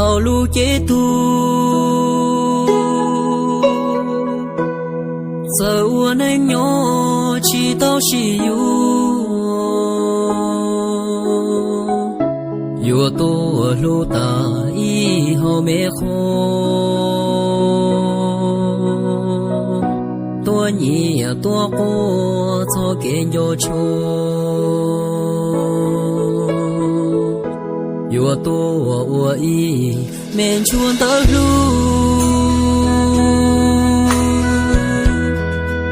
Tau lub cev tug, txawm ua neej nyob tsis tau sib yuav, yuav tuaj hlub tas ib hom me qhua, tuaj nyiam tuaj quaj txog kev nco tshua, yuav tuaj ua ib me ntsuag ntawv hlub,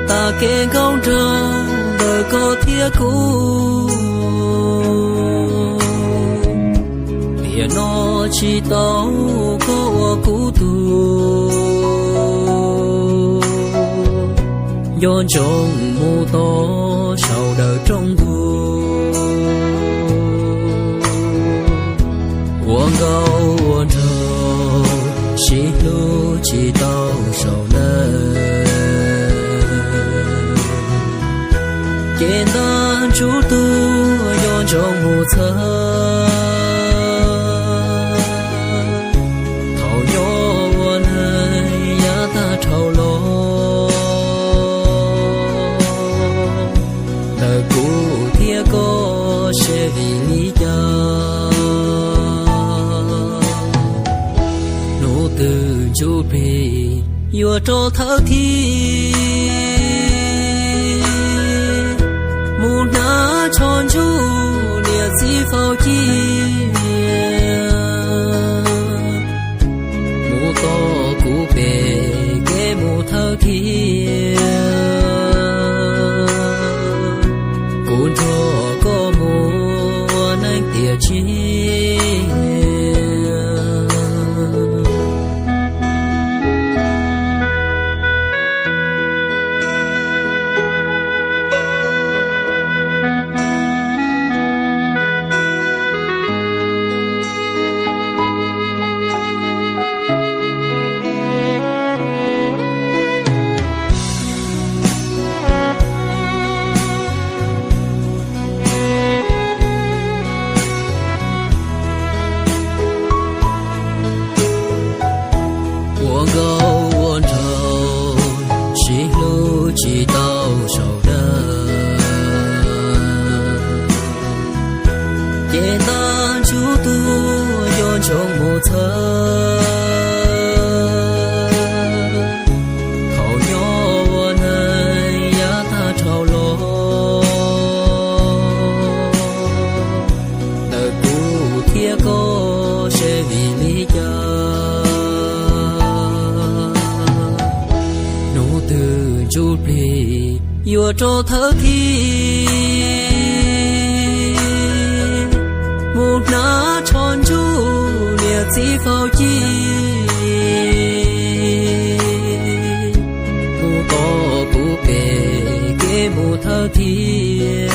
tas kev nkauj nraug ntawm koj thiab kuv. Tiam no tsis tau koj ua kuv tug, nco ntsoov mus tod saum dawm rooj ntug, ua nkauj ua nraug sib hlub tsis tau saum dawm. Ces ntab ntsuj tug nco ntsoov mus txhawb, thaum nyob ua neej yav tag dhau los, ntawm kuv thiab koj seb vim li cas, hnub twg ntsuj plig yuav rov thawb thiab, mus hnav tsho ntsuj niam txiv faus cia, mus tom kuv pem kev mus thawb thiab, kuv nrog koj mus ua neej tiam tsiaj. Ua nkauj ua nraug sib hlub tsis tau saum dawm, ces ntab ntsuj tug nco ntsoov mus txhawb, thaum nyob ua neej yav tag dhau los, ntawm kuv thiab koj seb vim li cas, hnub twg ntsuj plig yuav rov thawb thiab, mus hnav tsho ntsuj niam txiv faus cia, mus tom kuv pem kev mus thawb thiab,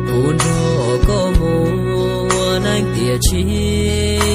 kuv nrog koj mus ua neej tiam tsiaj.